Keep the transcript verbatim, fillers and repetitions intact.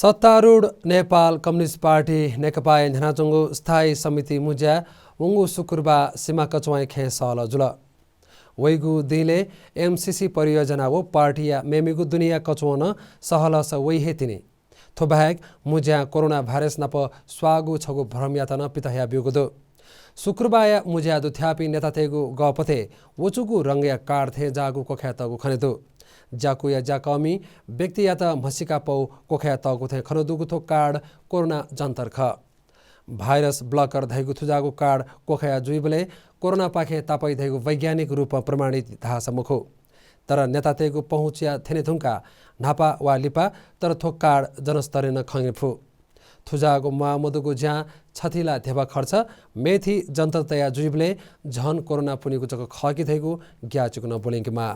सत्तारूढ Nepal communist party नेकपाया न्ह्यानाच्वंगु स्थायी समिति मुज्या वंगु शुक्रबार सिमा कचुवाँय् खँय् सहलह जुल। वइगु दिंलय् एमसीसी परियोजना व पार्टीया मेमेगु दुनेया कचुवं नं सहलहस वइ हे तिनि। थ्व बाहेक मुज्यां कोरोना भाइरस नाप स्वाःगु छगू भ्रमयात नं पित हयाब्यूगु दु। शुक्रबारया मुज्या दुथ्याःपिं नेतातय्गु गःपथय् वचुगु रंगया कार्ड थें जाःगु क्वखाय् तःगु खने दु। ज्याकुया ज्याकःमिं व्यक्तियात म्हसीका पौ क्वखाय् तःगु थें खने दुगु थ्व कार्ड कोरोना जन्तर खः। भाइरस ब्लकर धइगु थुजाःगु कार्ड क्वखाया जुइबलय् कोरोनापाखें तापाइ धइगु वैज्ञानिक रूपं प्रमाणित धाःसा मखु। तर नेतातय्गु पहुँचया थ्यने धुंकाः न्हापा वा लिपा तर थ्व कार्ड जनस्तरय् नं खंगे फु। थुजाःगु म्वाःमदुगु ज्यां छथी ला ध्यबा खर्च, मेथी जन्तर तया जुइबलय् झन कोरोना पुनेगु जक खः कि धइगु ग्याःचिकु नं ब्वलंकेमाः।